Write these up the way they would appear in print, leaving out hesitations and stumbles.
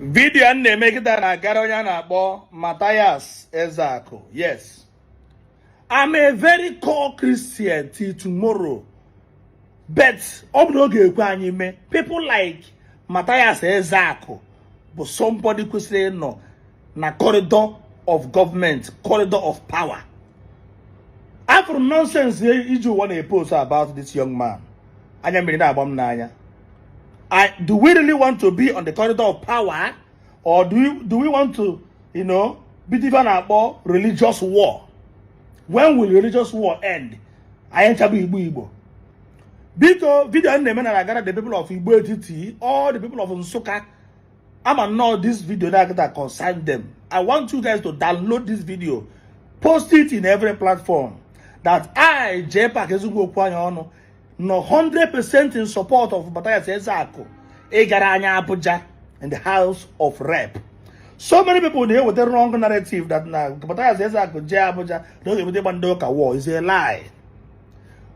Video a na-eme kịta na-agara onye a na-akpọ Matthias Ezeaku. Yes, I'm a very core Christian till tomorrow, but ọ bụ na oge ekwe anyị mee, people like Matthias Ezeaku bụ somebody kwesịrị ịnọ na corridor of government, corridor of power. Afụrụ m nonsense iji ụwa na-epost about this young man, anya mmiri na-agba m n'anya. Do we really want to be on the corridor of power, or do we want to bido ife a na-akpọ religious war? When will religious war end? Anyị ncha bụ Igbo Igbo. Biko, video m na-eme na agara the people of Igbo Etiti, all the people of Nsukka. Ama nnọọ this video na-agata concern them. I want you guys to download this video, post it in every platform, that I, JPAC ezigbo okwu anya ọnụ, nọ 100% in support of Matthias Ezeaku ịgara anya Abuja in the House of Rep. So many people na-eweta wrong narrative that na Matthias Ezeaku jee Abuja na ọ ga-ebute ịgba ndị ụka war. Is a lie.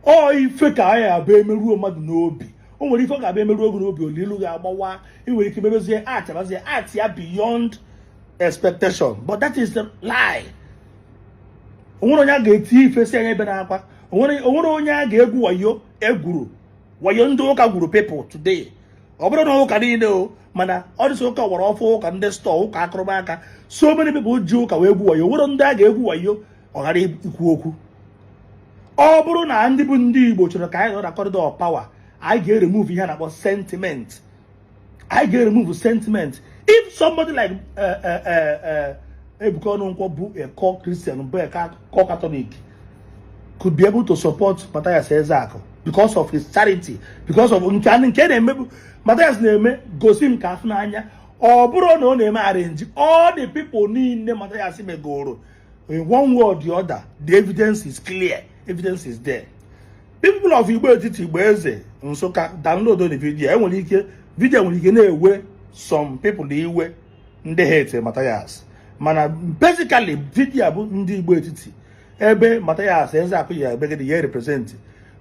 Ọ ife ka anyị abịa emeruo mmadụ n'obi. O nwere ife ọ ga-abịa emeruo oge n'obi, olilu ga-agbawa. Ị nwere ike mebezie art, abazie art ya beyond expectation, but that is the lie. Onwere onye a ga-eti ife si anya ebe na-akwa, onwere onye a ga-egwu wayo egwuru wayo ndị ụka gwuru people today. Ọ bụrụ na ụka niile o, mana ọ dịsị ụka gbara ọfụ, ụka ndị store, ụka akụrụmaka, so many people ji ụka wee gwu wayo. Nwere ndị a ga-egwu wayo, ọ ghara ikwu okwu. Ọ bụrụ na ndị bụ ndị Igbo chọrọ ka anyị nọ na corridor of power, anyị ga-remove ihe a na-akpọ sentiment. Anyị ga-remove sentiment. If somebody like Ebuka Ọnụnkwọ bụ a core Christian, bụ a core Catholic, could be able to support Matthias Ezeaku because of his charity, because of nke nke na-emebu Matthias na-eme, gosi m ka afụ n'anya. Ọ bụrụ na ọ na-eme arrange all the people niile Matthias megoro in one way or the other, the evidence is clear, evidence is there. People of Igbo Etiti, Igbo Eze, Nsụka, download the video. Enwere ike video nwere ike na-ewe some people iwe, ndị hate Matthias, mana basically video bụ ndị Igbo Etiti ebe Matthias Ezeaku ya ebegide ya represent.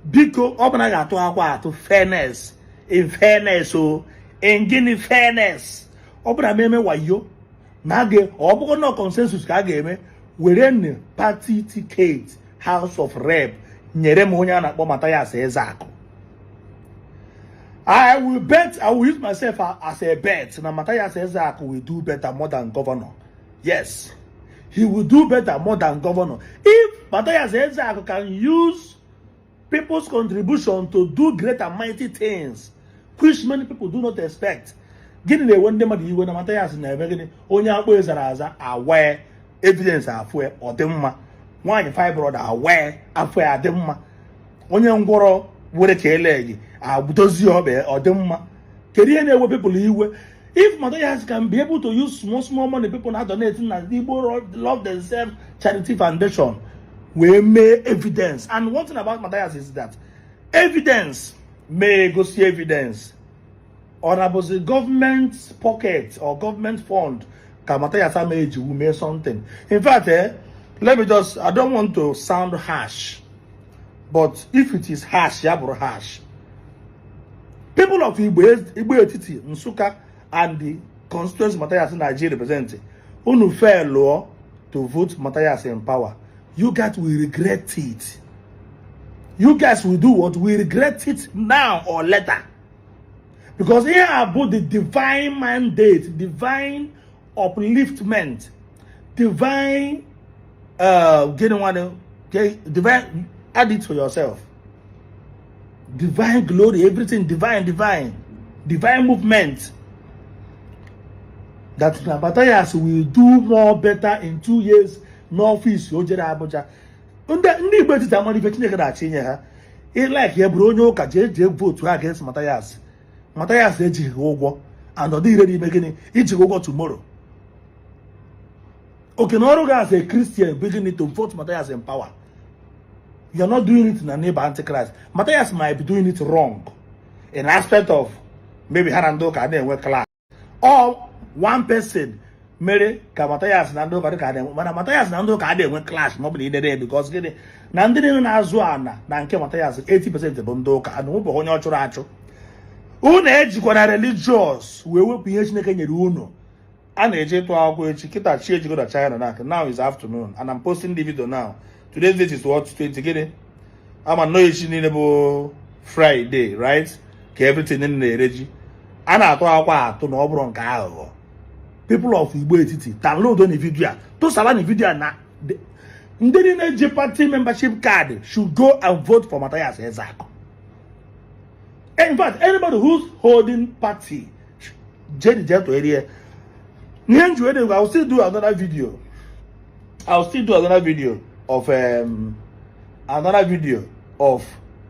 Biko, ọ bụ na ga-atụ akwa atụ fairness, in fairness o, in gịnị fairness, ọ bụrụ na eme wayo na a ga ọ bụrụ na consensus ka a ga-eme, were nne party ticket House of Rep nyere m onye a na-akpọ Matthias Ezeaku. I will bet, I will use myself as a bet na Matthias Ezeaku will do better more than governor. Yes, he will do better more than governor. If Matthias Ezeaku can use people's contribution to do great and mighty things, which many people do not expect. Gịnị na-ewe ndị mmadụ iwe na Matthias na-eme gịnị? Onye akpọ zara aza awee evidence afụ ọ dị mma, nwaanyị fibroid awee afọ ya adị mma, onye ngwọrọ were ka ele gị adozie ọbịa ọ dị mma. Kedu ihe na-ewe people iwe? If Matthias can be able to use small small money people na donate na Igbo Love Themselves Charity Foundation wee mee evidence. And one thing about Matthias is that evidence may gosi evidence, ọ na-abụzi government pocket or government fund ka Matthias ama ejiwu mee something. In fact, let me just, I don't want to sound harsh, but if it is harsh, ya bụrụ harsh. People of Igbo Etiti, Nsukka and the constituency Matthias Nigeria represent, unu fail to vote Matthias in power, you guys will regret it. You guys will do what? We regret it now or later, because here about the divine mandate, divine upliftment, divine getting one, divine, add it for yourself, divine glory, everything divine, divine, divine movement that Matthias will do more better in 2 years n'ọfịs o jere Abuja. Ndị Igbo Etiti amara ife Chineke na-achọ inye ha. Ịlike ya bụrụ onye ụka, jee jee vote ha against Matthias. Matthias ejighị ụgwọ, and ọ dịghị n'ime gịnị iji ụgwọ tomorrow. Oke na ọrụ gị as a Christian bụ gịnị? To vote Matthias in power. You are not doing it na neighbor Antichrist. Matthias might be doing it wrong in aspect of maybe ha na ndị ụka na-enwe class or one person mere ka Matthias na ndị ụka dịka na-enwe, mana Matthias na ndị ụka adịghị enwe clash ma ọ bụ na idede, because gịnị na ndị niile na-azụ ana na nke Matthias, 80% bụ ndị ụka, na nwebụghị onye ọ chụrụ achụ. Unu ejikwana religious wee wepụ ihe Chineke nyere unu. A na-eje ịtụ akwụkwọ echi. Kịta chi ejigo na China na now is afternoon and I'm posting the video now. Today's date is what, 20 gịnị? Ama nnọọ echi niile bụ Friday, right? Ka everything na-ere ji a na-atụ akwụkwọ atụ na ọ bụrụ nke aghụghọ. People of Igbo Etiti, download na video a, tụsara na video a na ndị niile ji party membership card should go and vote for Matthias Ezeaku. In fact, anybody who's holding party jedi je tụọ ihe nju ede. I will still do another video. I will still do another video of another video of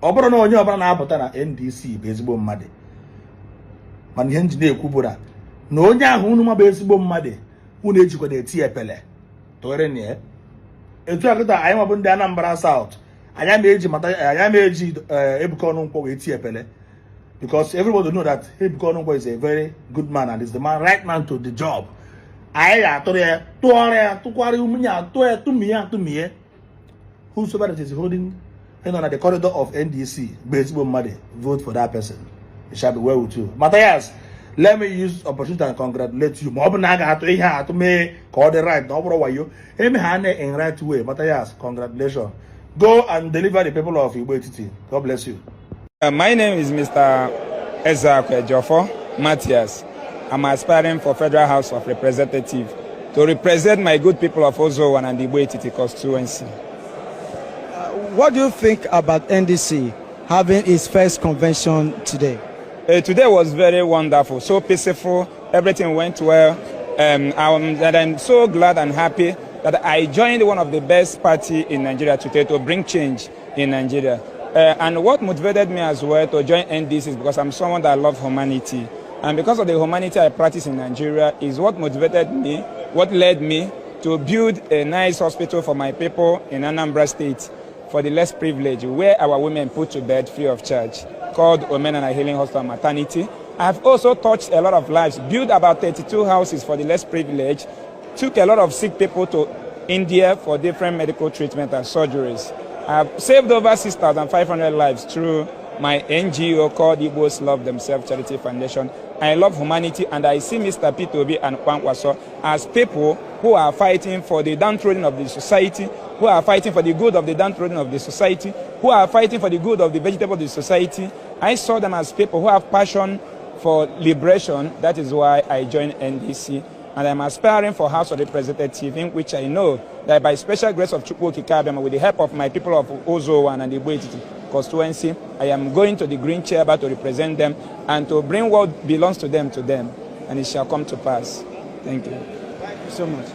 ọ bụrụ na onye ọbụla na-apụta na NDC bụ ezigbo mmadụ, mana ihe nji na-ekwu bụ na onye ahụ unu ma bụ ezigbo mmadụ, unu ejikwa na-eti epele tụgharị na ya. Etu a kịta anyị nwabụ ndị Anambra South, anyị ma-eji mata, anyị ma-eji Ebuka Ọnụnkwọ wee tie epele, because everybody know that Ebuka Ọnụnkwọ is a very good man and is the man, right man to the job. Anyị ga-atụrụ ya, tụọrọ ya, tụkwara umunye, atụ ya, tụmie, atụmie. Whosoever that is holding na the corridor of NDC bụ ezigbo mmadụ, vote for that person. It shall be well with you. Matthias, let me use opportunity and congratulate you. Ma ọ bụ na a ga-atụ ihe a atụ mee ka ọ dị right, na ọ bụrụ wayo eme ha na in right way. Matthias, congratulations. Go and deliver the people of Igbo Etiti. God bless you. My name is Mr. Ezeaku Ejiofor Matthias. I'm aspiring for Federal House of Representatives to represent my good people of Uzo-Uwani and Igbo Etiti constituency. What do you think about NDC having its first convention today? Today was very wonderful, so peaceful, everything went well. And I'm so glad and happy that I joined one of the best party in Nigeria today to bring change in Nigeria. And what motivated me as well to join NDC is because I'm someone that love humanity. And because of the humanity I practice in Nigeria is what motivated me, what led me to build a nice hospital for my people in Anambra State for the less privileged, where our women put to bed free of charge, called Omenana Healing Hospital Maternity. I've also touched a lot of lives, built about 32 houses for the less privileged, took a lot of sick people to India for different medical treatment and surgeries. I've saved over 6,500 lives through my NGO called Igbos Love Themselves Charity Foundation. I love humanity, and I see Mr. Peter Obi and Kwankwaso as people who are fighting for the downtrodden of the society, who are fighting for the good of the downtrodden of the society, who are fighting for the good of the vegetable of the society. I saw them as people who have passion for liberation. That is why I joined NDC. And I'm aspiring for House of Representatives, in which I know that by special grace of Chukwu Okike Abiama, with the help of my people of Uzo-Uwani and Igbo Etiti constituency, I am going to the Green Chamber to represent them and to bring what belongs to them, and it shall come to pass. Thank you. Thank you so much.